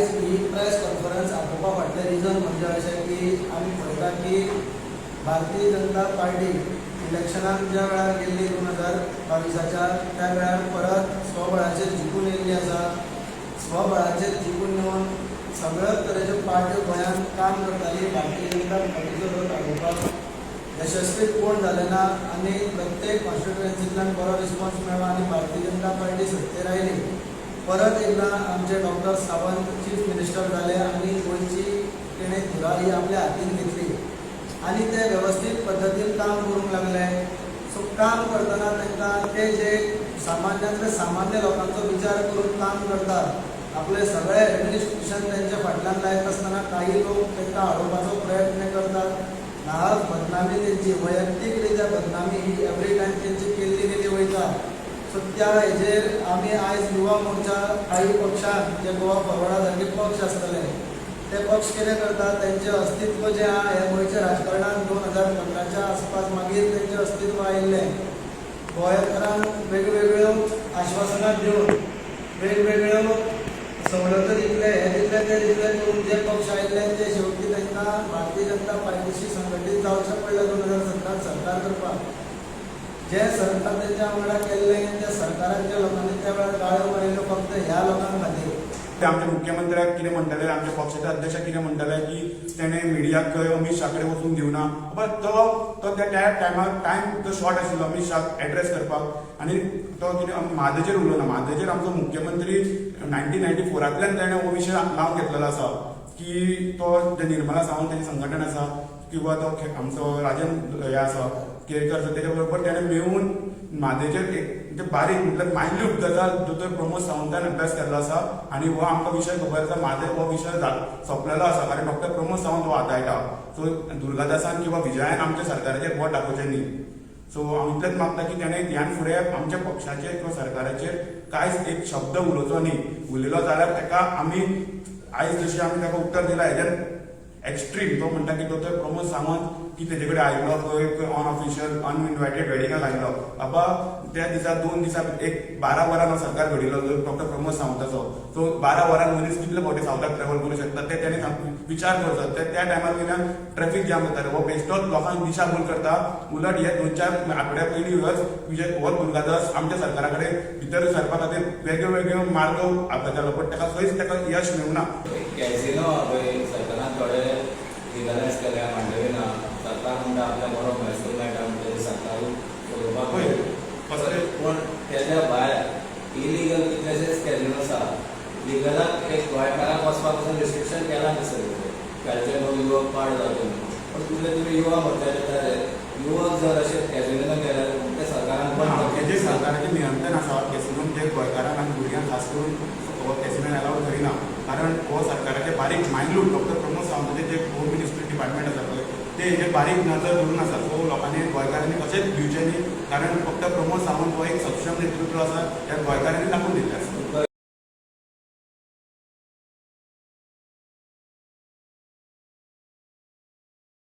आयज ही press conference आपोवपा फाटलें reason म्हणजे अशें की आमी पळयता की भारतीय जनता पार्टी इलेक्शनाक ज्या वेळार गेल्ली 2022च्या, त्या वेळार परत स्वबळाचेर जिखून येयल्ली आसा. स्वबळाचेर जिखून येवन सगळ्या तरेच्यो पार्ट्यो गोंयांत काम करताली भारतीय जनता पार्टीचो रथ आडोवपाक. यशस्वी कोण जाले ना आनी प्रत्येक कॉन्स्टिट्युएन्सींतल्यान बरो रिस्पॉन्स मेळ्ळो आनी भारतीय जनता पार्टी सत्तेर आयली. परत एकदां आमचे डॉक्टर सावंत चीफ मिनिस्टर जाले आनी गोंयची तेणें धुरा ही आपल्या हातीन घेतली आनी ते वेवस्थीत पद्दतीन काम करूंक लागले. सो काम करतना तांकां ते जे सामान्यांतले सामान्य लोकांचो विचार करून काम करतात, आपले सगळे एडमिनिस्ट्रेशन तेंच्या फाटल्यान लायत आसतना काही लोक तांकां अडोवपाचो प्रयत्न करतात. नाहक बदनामी, तेंची वैयक्तीक रित्या बदनामी ही एवरी टायम तेंची केल्ली गेली वयता. सो त्या हेजेर आमी आयज युवा मोर्चा, काही पक्षान जे गोवा फॉरवर्डा सारके पक्ष आसतले, ते पक्ष कितें करतात, तेंचें अस्तित्व जें आहा हें गोंयच्या राजकारणान 2015च्या आसपास मागीर तेंचें अस्तित्व आयिल्लें. गोंयकारांक वेगवेगळ्यो आश्वासनां दिवन, वेगवेगळ्यो सवलत्यो दितले, हे दितले, ते दितले करून जे पक्ष आयिल्ले, ते शेवटी तांकां भारतीय जनता पार्टीशी संघटीत जावचें पडलें 2017त सरकार करपाक. जे सरकार तेंच्या वांगडा केल्लें, त्या सरकाराच्या लोकांनी त्या वेळार गाळ्यो मारिल्ल्यो फक्त ह्या लोकां खातीर. ते आमच्या मुख्यमंत्र्याक कितें म्हणटले, आमच्या पक्षाचे अध्यक्ष कितें म्हणटले की तेणें मिडियाक खंय अमीत शाह कडेन वचूंक दिवना. बट तो तो त्या त्या टायमार, टायम तो शॉर्ट आशिल्लो अमीत शाह एड्रेस करपाक आनी तो कितें म्हादयचेर उलोवना. म्हादयचेर आमचो मुख्यमंत्री 1994रांतल्यान तेणें हो विशय लावन घेतलेलो आसा की तो जे निर्मला सावंत तेजें संघटन आसा किंवा तो आमचो राजन हे आसा, केरकर आसा, तेच्या बरोबर तेणें मेळून म्हादयचेर एक म्हणजे बारीक म्हटल्यार मायन्यूट गजाल दोतोर प्रमोद सावंतान अभ्यास केल्लो आसा आनी हो आमकां विशय खबर आसा. म्हादय हो विशय सोंपलेलो आसा, कारण डॉक्टर प्रमोद सावंत हो हाताळटा. सो दुर्गादासान किंवा विजयान आमच्या सरकाराचेर बोट दाखोवचें न्ही. सो हांव इतलेंच मागता की तेणें ह्यान फुडें आमच्या पक्षाचेर किंवा सरकाराचेर कांयच एक शब्द उलोवचो न्ही. उलयलो जाल्यार ताका आमी आयज जशी आमी ताका उत्तर दिला, हेज्यान एक्स्ट्रीम. तो म्हणटा की दोतोर प्रमोद सावंत की तेजे कडेन आयिल्लो खंय खंय अनऑफिशियल अनइन्वायटेड वेडिंगाक आयिल्लो बाबा. त्या दिसा 2 दिसा एक 12 वरां हो सरकार घडिल्लो डॉक्टर प्रमोद सावंताचो. सो 12 वरां मनीस कितले फावटी सावथाक ट्रॅव्हल करूं शकता ते तेणे विचार करचो. त्या टायमार वयल्यान ट्रॅफिक जाम जाताले. हो बेश्टोच लोकांक दिशाभूल करता. उलट हे 2-4 आठवड्या पयलीं होच विजय, हो दुर्गादास आमच्या सरकारा कडेन भितर सरपा खातीर वेगळे वेगळे मार्ग आपयतालो, पण ताका खंयच ताका यश मेळूना. कॅसिनो पळय, सरकारान थोडे लिगलायज केल्या मांडवी ना. सरकार म्हणटा आपल्याक बरो महसूल मेळटा म्हणटकीर सरकारूय चलोवपाक. पळय कसले पूण तेच्या भायर इलिगल कितलेशेच कॅसिनो आसा. लिगलाक एक गोंयकारांक वचपाक पसून रिस्ट्रिक्शन केलां न्ही सर, कालचे लोक युवक पाड जावचे न्हू. पूण तुजे तुमी युवा मोर्चाचे जाले, युवक जर अशे कॅसिनोन गेले, ते सरकारान बंद हे जे करचें. सरकाराचें नियंत्रण आसा कॅसिनोन, जे गोंयकारांक आनी भुरग्यांक खास करून हो कॅसिनोन अलावड करिना, कारण हो सरकाराचे बारीक मायन्यूट डॉक्टर प्रमोद सावंताचे जे होम मिनिस्ट्री डिपार्टमेंट आसा पळय, ते हेजेर बारीक नजर दवरून आसा. सो लोकांनी, गोंयकारांनी कशेंच भिवचें न्ही, कारण फक्त प्रमोद सावंत हो एक सक्षम नेतृत्व आसा, ह्या गोंयकारांनी दाखोवन दिल्लें आसा.